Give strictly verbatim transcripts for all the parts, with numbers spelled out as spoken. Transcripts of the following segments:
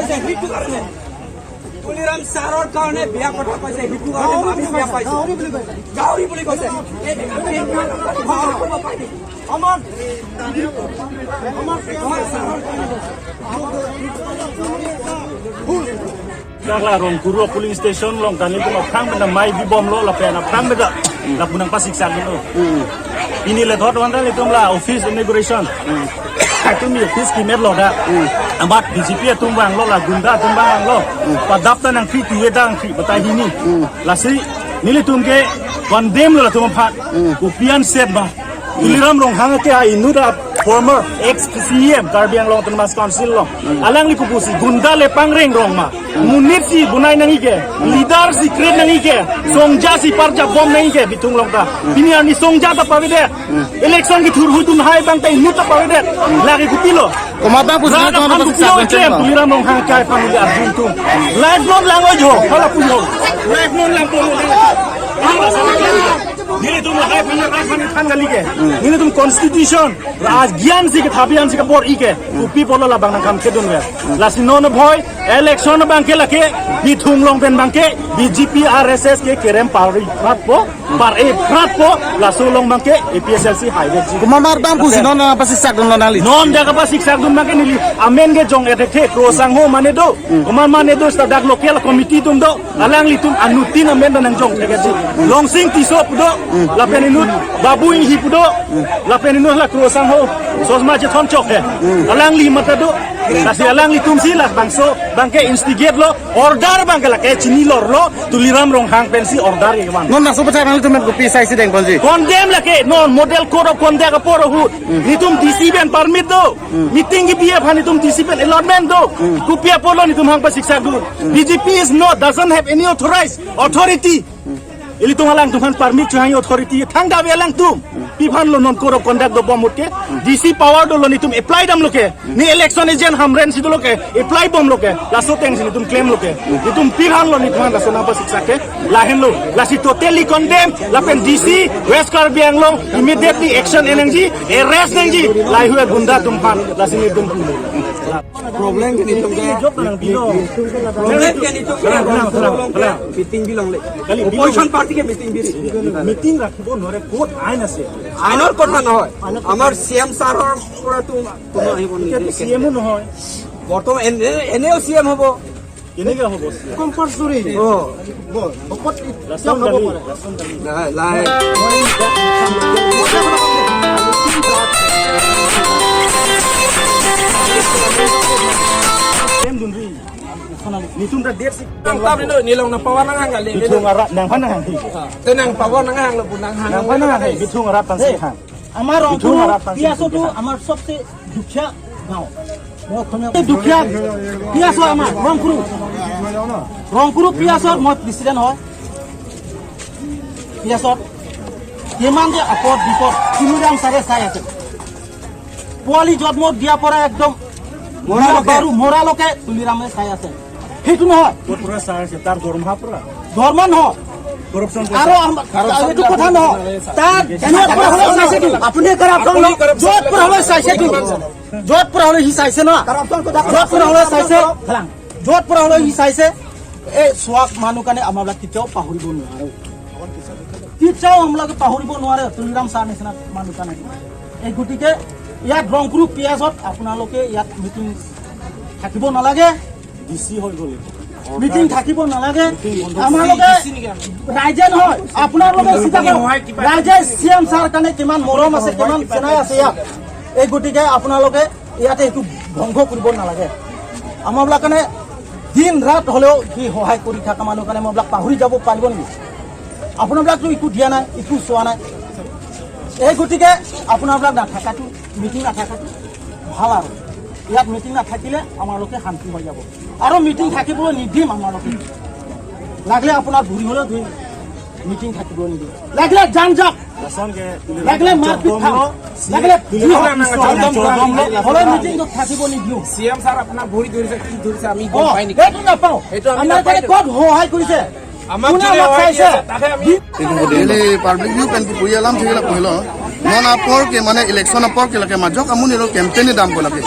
সেইটো কাৰণে তুলিৰাম ছাৰৰ কাৰণে বেয়া কথা কৈছে, সেইটো কাৰণে আমি বেয়া পাইছো। গাহৰি বুলি কৈছে। গাহৰি বুলি কৈছে। এই আমাৰ, আমাৰ, আমাৰ ছাৰৰ কাৰণে কৈছে। Dak la Rongkuru polling station along ta nelitum aphrang pen ta mai bibomlo lapen aphrang pen ta lapu nangpasiksak dunlo. Pini le thot wan ta nelitum la office inauguration. Itum office kimet lo da. Amat B J P atum vanglo, la gunda atum vanglo. Padap ta nangkri, tuwe ta nangkri, batai hini. Lasi nelitum ke condemn lo latum aphan. Kopi an set ba. Tuliram Ronghang ke a inut a former ex C E M Karbi Anglong Autonomous Council lo. Alangli kopusi gunda le pangreng rong ma. Monit si bonai nangji ke, leader si create nangji ke, songja si parjap bom nangji ke, Bithung along ta. Pini arni songja ta pavedet. Election kethur hui atum hai abang ta inut ta pavedet. Lake kopilo. Komat abang pusi rat nang aphan kono kopilo pasiksak iklem, dunlo. Tuliram Ronghang ke aphan ili arjun atum. Live non lang oi jo, hala pujo. Live non lang pujo. Nelitum live non lang pujo, than kali ke. Nelitum constitution, rajgyan si ke thabian si ke bor-i ke. Kopi apotlo labang nangkam kedun ve. Lasi non bhoi, election abang ke lake, Bithung along pen abang ke, B J P R S S ke kerem pari pratpo, par-e pratpo, laso along abang ke A P H L C hai vekji. Komat abang pusi non, ah, pasiksak dunlo nangli? Non dak kapasiksak dun abang ke neli amen ke jong ethe the, Krosangho mane do. Komat mane do, seta dak local committee atum do. Alanglitum anuttin amen ta nangjong thekji. Longsing Tisso pu do. Lapen inut Babu Inghi pu do. Lapen inut la Krosangho. Sosma chethon chok he. Alangli mata do. Lasi alanglitum si labangso abang ke instigate lo. Order abang ke lake chini lor lo, Tuliram Ronghang pensi order ke van. Non laso pachak nanglitum pen kopi asai si dengponji? Condemn lake, non model code of conduct apor ahut. Nelitum D C pen permit do. Meeting kebi aphan nelitum D C pen allotment do. Kopi apotlo nelitum hang pasiksak dun? B J P is not, doesn't have any authorized authority. Ilitum alangtum aphan permit chohang authority thangta ave alangtum. Pi aphan lo non code of conduct dobom ahut ke? D C power dolo, nelitum apply damlo ke. Ne election agent Hamren si dolo ke, apply bomlo ke. Laso ateng si nelitum klemlo ke. Nelitum pi aphan lo nelitum aphan laso nangpasiksak ke? Lahenlo. Lasi totally condemn. Lapen D C West Karbi Anglong immediately action en nangji, arrest nangji. Lahei hui gunda atum aphan. Lasi nelitum problem ke nelitum ke. Problem ke nelitum ke. Tenang, tenang, tenang, tenang. Meeting bilong le. Kali, opposition party ke meeting biri. Meeting rakhibo nore, court ain ase. আইনৰ কথা নহয়, আমাৰ C M ছাৰৰ পৰাতো কোনো আহিব নিদিয়ে। এতিয়াতো চি এমো নহয়। বৰ্তমান এনে, এনেও চি এম হ'ব। কেনেকে হ'ব চি এম? কম্পালচৰি। অ। ভকত লাচন এতিয়াও হ'ব কালি, পাৰে। লাচন কালি। নাই, নাই। চি এম দুনৰি। Nelitum ta det si. Nang tap dulu, neli along nangpavar nanghang kali. Bithung arat nangphan nanghang. Te nangpavar nanghang lo, bu nanghang. Nangphan nanghang, Bithung arat aphan si hang. আমাৰ Bithung arat aphan si পিয়াছতো hang. আমাৰ চবচে দুখীয়া গাঁও। এই দুখীয়া পিয়াছ হয় আমাৰ ৰংকুৰু। ৰংকুৰু পিয়াছৰ মই প্ৰেচিডেণ্ট হয়। পিয়াছত কিমান যে আপদ বিপদ তুলিৰাম ছাৰে চাই আছে। পোৱালি জন্ম দিয়াৰ পৰা একদম মৰালৈকে। মৰা, মৰালৈকে তুলিৰামে চাই আছে। সেইটো নহয়। ক'ৰ পৰা চাই আছে? তাৰ দৰমহা পৰা? দৰমহা নহয়। Corruption আৰু কৰিছে। আম-, এইটো কথা নহয়। তাৰ য'ত পৰা হ'লেও চাইছেতো। আপুনি corruption আপুনি corruption য'ত পৰা হ'লেও চাইছেতো। য'ত পৰা হ'লেও সি চাইছে ন? Corruption কথা য'ত পৰা হ'লেও চাইছে। য'ত পৰা হ'লেও সি চাইছে। এই চোৱা মানুহ কাৰণে আমাৰ বিলাক কেতিয়াও পাহৰিব নোৱাৰো। কেতিয়াও আমালোকে পাহৰিব নোৱাৰে তুলিৰাম ছাৰ নিচিনা মানুহ কাৰণে। এই গতিকে ইয়াত ৰংকুৰু পিয়াছত আপোনালোকে ইয়াত মিটিং থাকিব নালাগে। ডি চি হৈ গ'ল। মিটিং থাকিব নালাগে। মিটিং বন্ধ। আমালোকে ডি চি নেকি? ৰাইজে নহয়, আপোনালোকে চিন্তা কৰক। ৰাইজে চি এম ছাৰ কাৰণে কিমান মৰম আছে, কিমান চেনাই আছে ইয়াত। এই গতিকে আপোনালোকে ইয়াতে এইটো ভংগ কৰিব নালাগে। আমাৰবিলাক কাৰণে দিন ৰাত হ'লেও সি সহায় কৰি থকা মানুহ কাৰণে আমাৰবিলাক পাহৰি যাব পাৰিব নেকি? আপোনাৰবিলাকতো একো দিয়া নাই, একো চোৱা নাই। এই গতিকে আপোনাৰবিলাক নাথাকাটো, মিটিং নাথাকাটো ভাল আৰু। ইয়াত মিটিং নাথাকিলে আমাৰলোকে শান্তি হৈ যাব। আৰু মিটিং থাকিবলৈ নিদিম আমাৰলোকে। লাগিলে আপোনাৰ ভৰি হ'লেও ধুই মিটিং থাকিবলৈ নিদিম। লাগিলে যান যাওক। লাগিলে মাৰপিট খাওক। লাগিলে পুলিচৰ পিছত হ'লেও মিটিং থাকিব নিদিওঁ। চি এম ছাৰ আপোনাৰ ভৰি ধৰিছে, কি ধৰিছে আমি গম অ, পাই নেকি? সেইটো নাপাওঁ। সেইটো আমি আমাৰ নাপাই কাৰণে নেকি? ক'ত সহায় কৰিছে? আমাক কোনে যোনে আমাক সহায় চাইছে? কৰিছে, তাকে আমি Daily Public View pen pu alam thila pulo. Non apor ke mane election apor ke lake majok amonit lo campaign dampo lake.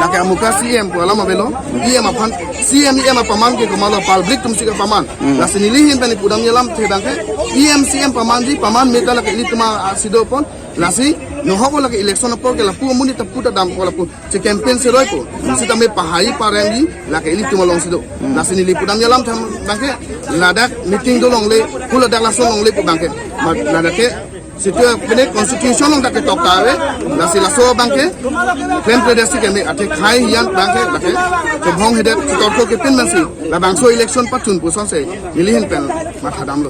Lake amuka C M pu alam avelo. E M aphan C M E M apaman ke komatlo public atum si kapaman. Lasi neli ahin pen pudam alam the abang ke E M C M pamanji, paman meta lake ilitum asi do pon. Lasi nohok lake election apor ke lapu amonit ta puta dampo lapu. Che campaign seroipo. Sitame pahai parengji lake ilitum alongsi do. Lasi neli pudam alam the abang ke ladak meeting do longle, pu ladak laso longle pu abang ke. Ma-, ladak ke situ pine constitution along dak ketok ta ave. Lasi laso abang ke klem kre desi ke me athe khei hiyan abang ke lake chobhong hedet chitor ko kepin mansi labangso election pachun pusonsi neli ahin pen matha damlo.